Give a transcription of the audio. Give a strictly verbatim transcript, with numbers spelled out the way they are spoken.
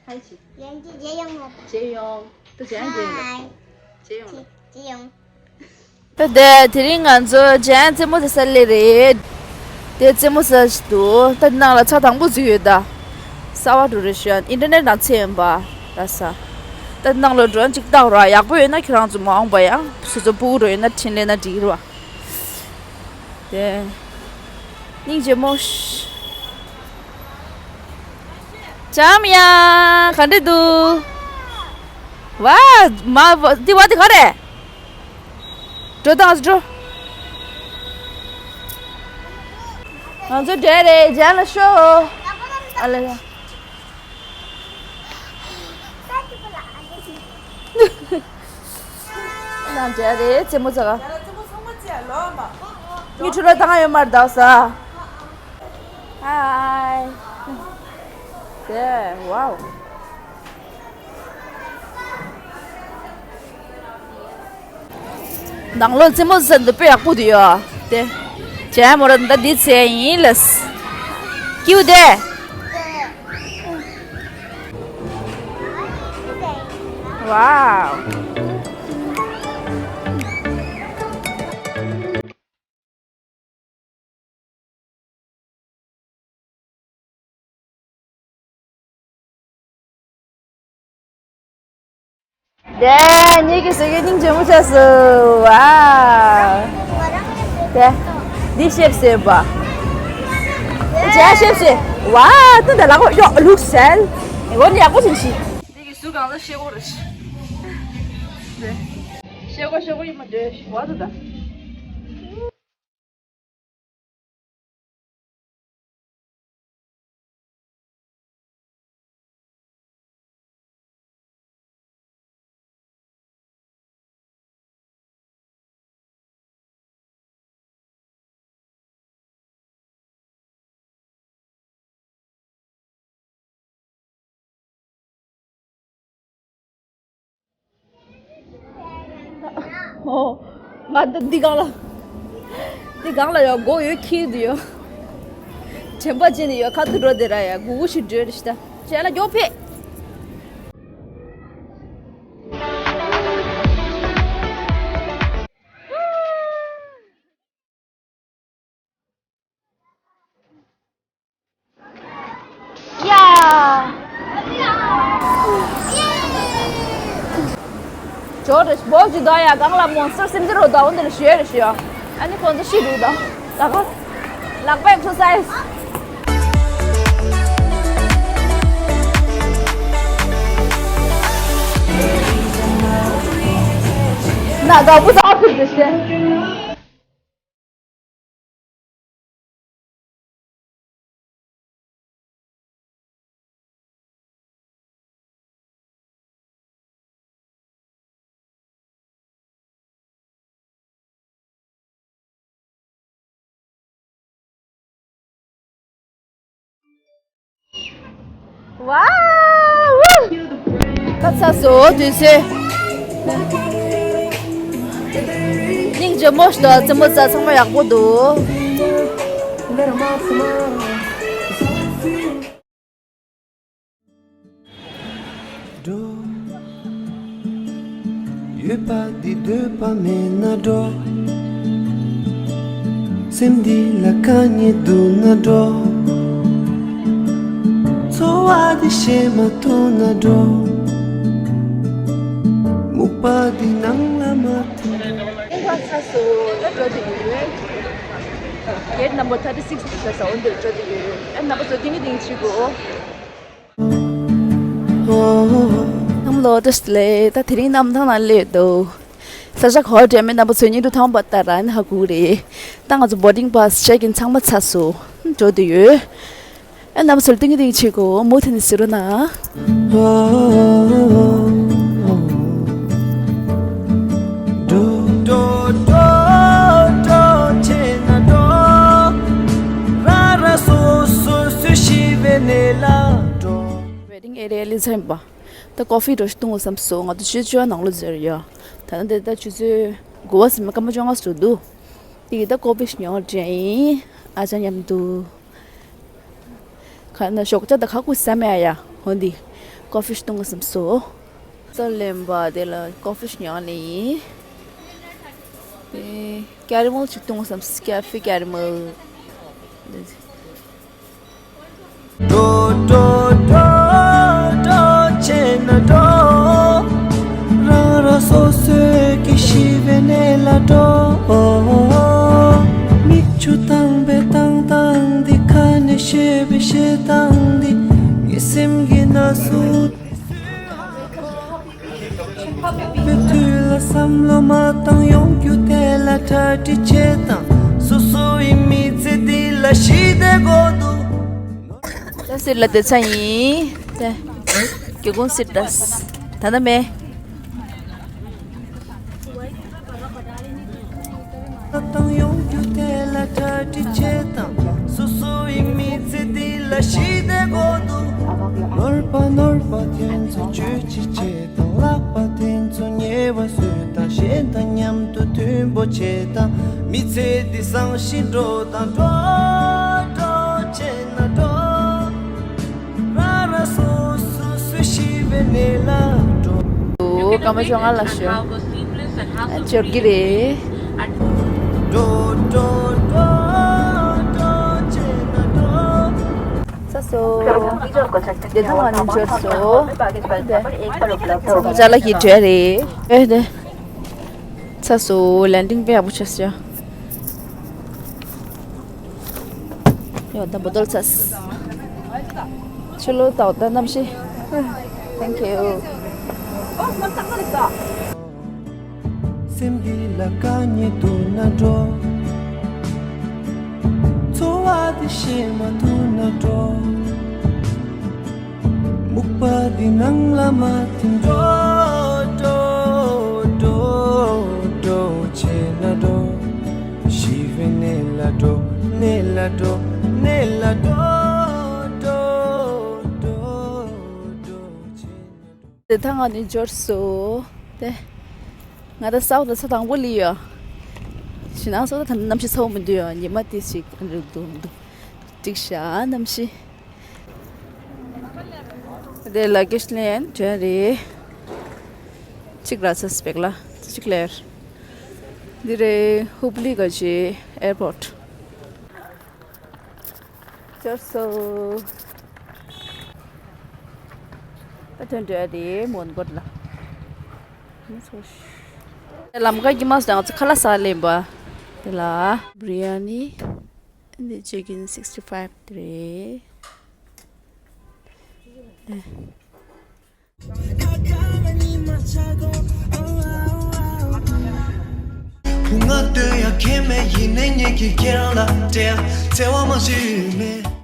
ཧའི་བྱེད། ཡང་ཅི་བྱེད་ཡོང་ལ། བྱེད་ཡོང་། ད་བྱེད་ཡང་བྱེད་ཡོང་། ཧའི། བྱེད་ཡོང་ལ། བྱེད་ཡོང་། ད་དེ་དེ་རིང་ང་ཚོ་ཇན་རྩེད་མོ་རྩེ་ས་སླེབས་རེད། དེ་རྩེད་མོ་རྩེ་ས་ཞིག་འདུག་ད་ནང་ལ་ཚ་དང་པོ་འཛུལ་ཡོད་ད། གསར་པ་འགྲོ་རེད་ཤག་ཨིན་ཊར་ནེཊ་ནང་ཚེ་ཡིན་པ། ད་ས། ད་ནང་ལ་འགྲོ་ཡང་ཅིག་བལྟ་རོགས། ཡག་པོ་ཡོད་ན་ཁྱེད་རང་ཚོ་མ་འོངས་པ་ཡང་སོ་སོ་སྤུ་གུ་འགྲོ་ཡོད་ན་འཕྲིན་ལས་ན་འགྲིག་རེད་བ། དེ། སྙིང་རྗེ་མོ། ལྕམ་ཡ། ག་འདྲ་འདུག་ཝ། མ་ཝ་འདི་ཝ་འདི་ག་རེད། འགྲོ་དང་འགྲོ། ང་ཚོ་འདྲ་རེད། ཇན་ལ་ཤོག་ཨ་ལ་ཡ། ནང་འདྲ་རེད། རྩེད་མོ་རྩེ་ག་ངའི་ཁྲུ་ལ་བཏང་ཡོད་མ་རེད་ད་ས། ཧའི། དེ་ཝའོ། ནང་ལོགས་རྩེད་མོ་རྩེ་ས་འདི་དཔེ་ཡག་པོ་འདུག་ཡ། དེ། ཇན་མོ་ར་ད་འདི་རྩེ་ཡིན་ལས། ཀིའུ་དེ། ཝའོ། དེ་ངེད་ཀྱི་བཟོ་རྒྱུ་སྙིང་རྗེ་མོ་ཆགས་སོང་། ཝའོ། དེ། འདི་ཤེབ་སེ་བ། ཇན་ཤེབ་སེ། ཝའོ། ཏུ་འདི་ལག་པ་ཡོ་ལུག་སེལ། འོ་ནི་ཡག་པོ་ཞིག་ཤི། འདི་གི་ཟུར་གང་ལ་ཤེལ་སྒོ་རེད། ཤེལ་སྒོ་ཤེལ་སྒོ་ཡིན་མ་འདོད་ཝ་དུ་ད། ཨོ། ང་ད་འདི་སྒང་ལ། འདི་སྒང་ལ་ཡོད། སྒོ་ཡོད་ཁྱེར་དུ་ཡོད། དྲན་པ་ཅན་དུ་ཡོད། ཁ་ཐུག་འགྲོ་དེ་ར་ཡ། གུ་གུ་ཞིག་འགྲོ་རེ་ཤི་ད། ཅན་ལ་མགྱོགས་ཕེབས། ཡ། ཇོ་རེ་བོ་ཇི་དོ་ཡ། གང་ལ་མོན་སི་ཊར་སིམ་ཛི་རོ་དོ་འོན་ཏེ་ལ་ཞུ་ཡ་རེ་ཞུ་ཡ། ཨ་ནི་ཁོང་ཚོ་ཤི་རུ་དོ། ད་ག་ལག་པ་ཨེག་སར་སའི་ཛི། ན་དགའ་པོ་ད་ཨ་ཁུར་དུ་ཤེས། ཝའོ། ཁ་ཚ་སོ་དུས་ཚོད། སྙིང་རྗེ་མོ་ཞིག་འདུག་རྩེད་མོ་རྩེ་ཚང་མ་ཡག་པོ་འདུག་འགྲོ། ཡོད་པ་འདི་འདོད་པ་མེད་ན་འགྲོ། སེམས་འདི་ལ་དཀའ་ངལ་འདུག་ན་འགྲོ། འཚོ་བ་འདི་ཞེ་མ་ཐུབ་ན་འགྲོ། སྨུག་པ་འདི་ནང་ལ་མ་ཐུག་ཨེ་ཁ་ཚ་སོ་ད་འགྲོ་དུ་ཡོད། གེ་ཊི་ནམ་བར་ཐར་ཊི་སིག་སི་འདི་ཤ་ཟ་འོ་འདིར་འགྲོ་དུ་ཡོད། ཨེ་རྣམ་པ་ཚོ་ཏིང་ངེ་ཏིང་བྱེད་དགོས། གནམ་ལོ་བཀྲ་ཤིས་བདེ་ལེགས། ད་དེ་རིང་གནམ་ཐང་ནང་སླེབས་འདུག་ས་ཆ་ག་པར་འགྲོ་མིན་རྣམ་པ་ཚོས་བརྙན་ཐུང་མཐོང་བ་ལྟར་ཨ་ནི་ཧ་གོ་གི་རེད། ད་ང་ཚོ་བོར་ཌིང་པཱ་སི་ཅེག་ཨིན་ཚང་མ་ཚར་སོང་། འགྲོ་འདོད་ཡོད། ཨ་རྣམ་པ་ཚོ་ལ་ཏིང་ངེ་ཏིང་བྱེད་དགོས། མུ་མཐུད་ནས་གཟིགས་རོགས་གནང་། འགྲོ། འགྲོ། འགྲོ། འགྲོ། བྱས་ན་འགྲོ། ར་ར་སོ་སོ་སུ་ཤི་བའི་གནས་ལ་འགྲོ། ཝེ་ཊིང་ཨེ་རི་ཡ་སླེབས་ཚར་ཡིན་པ། ད་ཀོ་ཕི་འདྲ་ཞིག་འཐུང་བསམ་སོང་། ང་ཚོ་ཆུ་ཚོད་བཅུ་པ་ནང་ལོགས་འཛུལ་ཡོད། ད་ནི་འདི་ལྟར་ཆུ་ཚོད་དགུ་པ་ཟིན་མ་སྐར་མ་བཅོ་ལྔ་ཙམ་འདུག་དེ་གི་ད་ཀོ་ཕི་ཞིག་ཉོ་དྲན་ཡིན། ཨ་ཅག་མཉམ་དུ། ཁ་ན་ཞོགས་ཇ་ད་ཁ་ཁུ་ཟ་མེད་ཨ་ཡ། འོ་འདི་ཀོ་ཕི་བཏུང་གི་བསམ་སོང་། ས་ལེན་པ་དེ་ལ་ཀོ་ཕི་ཉོ་ནི་ཡིན། དེ་ཀེ་རེ་མལ་ཅིག་བཏུང་བསམ། ཀེ་ཕེ་ཀེ་རེ་མལ། འགྲོ་འགྲོ་འགྲོ་འགྲོ་བྱས་ན་འགྲོ། རང་རང་སོ་སོའི་གི་ཤི་བའི་གནས་ལ་འགྲོ། མིག་ཆུ་བཏང་བའི་བཏང་སྟངས་འདི། ཁ་ནས་བཤད་པའི་བཤད་སྟངས་འདི། ངའི་སེམས་ཀྱི་ན་ཟུག་དུས་ལ་བསམ་བློ་མ་བཏང་། ཡོང་རྒྱུ་དེ་ལ་གྲ་སྒྲིག་བྱེད་དང་། སོ་སོའི་མི་ཚེ་འདི་ལ་ཞི་བདེ་དགོས་འདུག་ད་སི་ཊི་ལ་བསྡད་ཚར་ཡིན། ད་སྒེའུ་ཁུང་སི་ཊི་ད་ད་ན་མེད། ད་ཡོང་རྒྱུ་དེ་ལ་གྲ་སྒྲིག་བྱེད་དང་། སོ་སོའི་མི་ཚེ་འདི་ལ་ཞི་བདེ་དགོས་འདུག་ནོར་བ་ནོར་བ་དེ་ཚོ་བཅོས་ཅི་བྱེད་དང་། ལག་པ་དེ་ཚོ་ཉེ་བ་བཟོས་དང་། གཞན་དང་མཉམ་དུ་མཐུན་པོ་བྱེད་དང་། མི་ཚེ་འདི་བཟང་ཞིང་འགྲོ་དང་། འགྲོ་འགྲོ་བྱས་ན་འགྲོ། རང་རང་སོ་སོ་སུ་ཤི་བའི་གནས་ལ་འགྲོ། འདུག་སྐར་མ་བཅོ་ལྔ་ལ་ཤོག་ཨ་འབྱོར་གི་རེད། འགྲོ་འགྲོ་འགྲོ་འགྲོ་བྱས་ན་འགྲོ། ཚར་སོང་། བདེ་ཐང་ང་ནི་འབྱོར་སོང་། ཅ་ལག་གི་གྲས་རེད། ཨེ་དེ། ཚར་སོང་། ལེན་ཌིང་དཔེ་ཡག་པོ་བྱས་སོང་། ཡོ་ད་བོ་དོལ་ཚར། ཆུ་ལོ་ཏའོ་ད་གནམ་གཤིས། Thank you། སེམས་འདི་ལ་དཀའ་ངལ་འདུག་ན་འགྲོ། འཚོ་བ་འདི་ཤེས་མ་ཐུབ་ན་འགྲོ། སྨུག་པ་འདི་ནང་ལ་མ་ཐིམ། འགྲོ་འགྲོ་འགྲོ་འགྲོ་བྱས་ན་འགྲོ། ཞི་བའི་གནས་ལ་འགྲོ། གནས་ལ་འགྲོ། གནས་ལ་འགྲོ། འགྲོ་འགྲོ་འགྲོ་བྱས་ན་འགྲོ། དེ་ད་ང་ནི་འབྱོར་སོང་། དེ་ང་ད་སའོ་ད་ཚ་དང་པོ་ལི་ཡོ། ཞི་ན་སོ་ད་ད་གནམ་གཤིས་ཚ་བོ་མི་འདུག་ཡོ། ཉི་མ་དེ་ཞིག་རུ་འདུག་འདུག་འགྲིག་ཤག་གནམ་གཤིས། དེ་ལ་གེ་ཤི་ལེན་དྲན་རེད། གཅིག་ར་ཚ་སྤེག་ལ་གཅིག་ལེར། འདི་རེད་ཧུབ་ལི་ག་ཅི་ཨེར་པོར་ཊི། ཅར་སོ། ད་ཐོན་འདྲ་རེད་མོན་གྷོ་ལ། ལམ་ཁ་གི་མ་སོང་ང་ཚོ་ཁ་ལག་ཟ་ལེན་པ། དེ་ལ་བྷི་རི་ཡ་ནི། འདི་ཅི་ཀེན་སིག་སི་ཊི་ཕའིབ་དེ་རེད། ང་སྟོན་ཡ་ཁེ་མེད་ཡིན་ནའི་ངེད་ཀྱི་ཁྱེད་རང་ལ་སྤྲད་ཡ་འཚེ་བ་མ་ཞུས་མེད།